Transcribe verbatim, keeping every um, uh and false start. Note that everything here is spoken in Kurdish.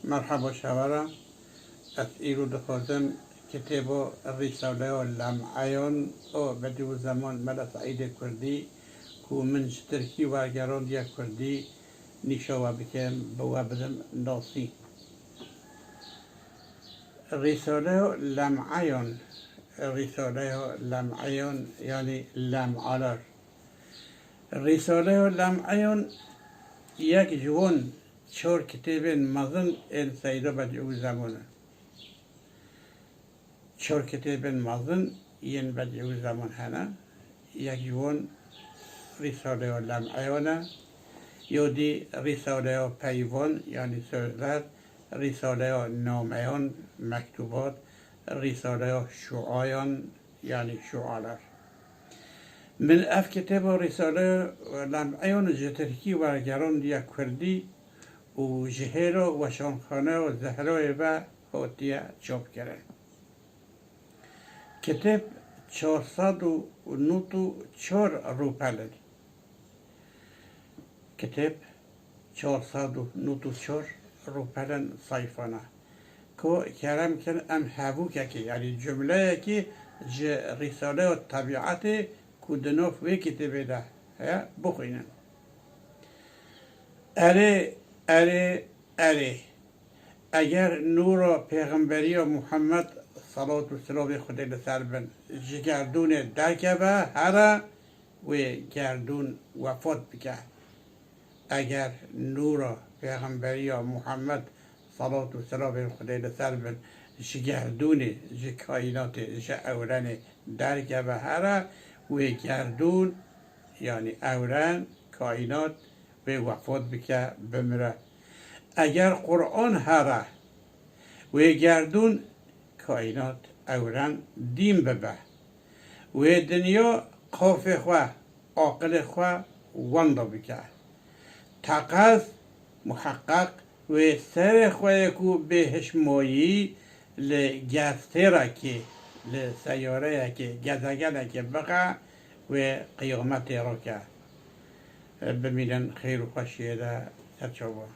Merhaba şevara, ez îro dixwazim kitêbo Rîsaleya Lem'eyan û Bedîuzzeman Mela Seîdê Kurdî ku min ji tirkî wergerandiye kurdî nîşa we bikim, bi we bidim nasî. Rîsaleya Lem'eyan, Rîsaleya Lem'eyan yanî Lem'alar. Rîsaleya Lem'eyan yek ji wan çar kitêbên mezin ên Seyda Bedîuzzeman e. Çar kitêbên mezin yên Bedîuzzeman hene. Yek ji wan Rîsaleya Lem'eyan e. Yo dî Rîsaleya Peyvan yanî Sözler, Rîsaleya Nameyan, Mektubat, Rîsaleya Şuayan, yanî Şualar. Min ev kitêba Rîsaleya Lem'eyan ji tirkî wergerandiye kurdî û ji hêla Weşanxaneya Zehrayê ve hatiye çapkirin. Kitêb çar sed û nod û çar rûpel in. Kitêb çar sed û nod û çar rûpelên sayfan e. Ku kerem kin em hevûkekê, yanî cumleyekî ji Rîsaleya Tebîetê ku di nav wê kitêbê de heye, bixwînin. Erê, erê, erê. Eger nûra Pêxemberiya Muhammed, salat û selamê Xwedê li ser bin, ji gerdûnê derkeve here, wê gerdûn wefat bike. Eger nûra Pêxemberiya Muhammed, salat û selamên Xwedê li ser bin, ji gerdûnê, ji kaînatê, ji ewrenê derkeve here, wê gerdûn, yanî ewren, kaînat, wê wefat bike, bimire. Eger Quran here, wê gerdûn, kaînat, ewren dîn bibe. Wê dinya qafê xwe, aqilê xwe wenda bike. Teqez, muheqeq, wê serê xwe yê ku bêhişmayî li gestêrekê, li seyareyekê, gezegenekê bixe, wê qiyametê rake. Bimînin xêr û xweşiyê de, ser çavan.